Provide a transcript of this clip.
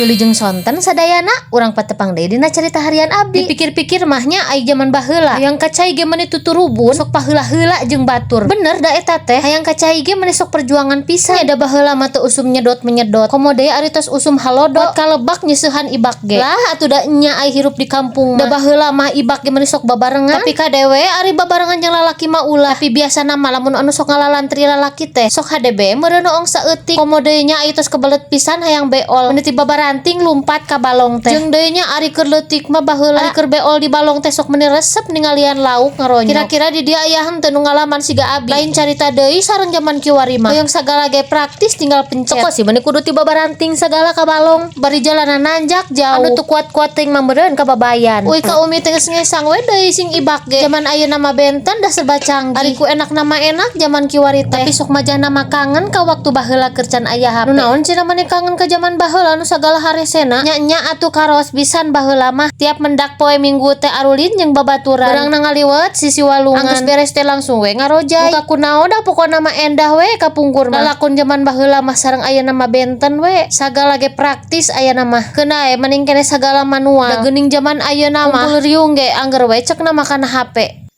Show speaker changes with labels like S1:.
S1: Wilujeng sonten sadayana, urang patepang deui dina carita harian abdi. Dipikir-pikir mah nya, ai jaman baheula hayang ka cai ge meuni tuturubun, sok paheula-heula jeung batur. Bener da eta teh, hayang ka cai ge meuni sok perjuangan pisan. Da baheula mah teu usum nyedot menyedot. Komo deui ari tos usum halodo, ka lebak nyeusehan ibak ge. Lah atuh da nya, ai hirup di kampung mah. Da baheula mah ibak ge meuni sok babarengan. Tapi kadewe ari babarengan jeung lalaki mah ulah. Tapi biasana mah lamun anu sok ngalalantri lalaki teh sok HDB meureun noong saeutik. Komo deui nya ai tos kebelet pisan hayang beol. Meuni ti babaranting lumpat ka balong teh. Jeung deui nya, ari keur leutik mah baheula ari keur beol di balong teh sok meuni resep ningalian lauk ngaronyok. Kira-kira di dieu aya henteu nu ngalaman siga abi? Lain carita deui sareng jaman kiwari mah. Hoyong sagala ge praktis, tinggal pencet. Toko sih meuni kudu ti babaranting sagala ka balong. Bari jalanan nanjak jauh. Anu teu kuat-kuat teuing mah meureun kababayan. Uy ka umi teh geus ngesang we deui sing ibak ge. Jaman ayeuna mah benten, da serba canggih. Ari ku enak nama enak jaman kiwari teh. Tapi sok majana mah kangen ka waktu baheula keur can aya HP. Nu naon cenah maneh kangen ka jaman baheula nu sagala haresena? Nya nya atuh, karaos pisan baheula mah. Tiap mendak poe Minggu teh arulin jeung babaturan. Urang ngaliwet sisi walungan. Anggeus beres teh langsung we ngarojay. Buka kunaon, da pokona mah endah we kapungkur mah. Lalakon jaman baheula mah sareng ayeuna mah benten we. Sagala ge praktis ayeuna mah. Keuna we mending keneh sagala manual. Da geuning jaman ayeuna mah kumpul riung ge angger we cekna mah kana HP.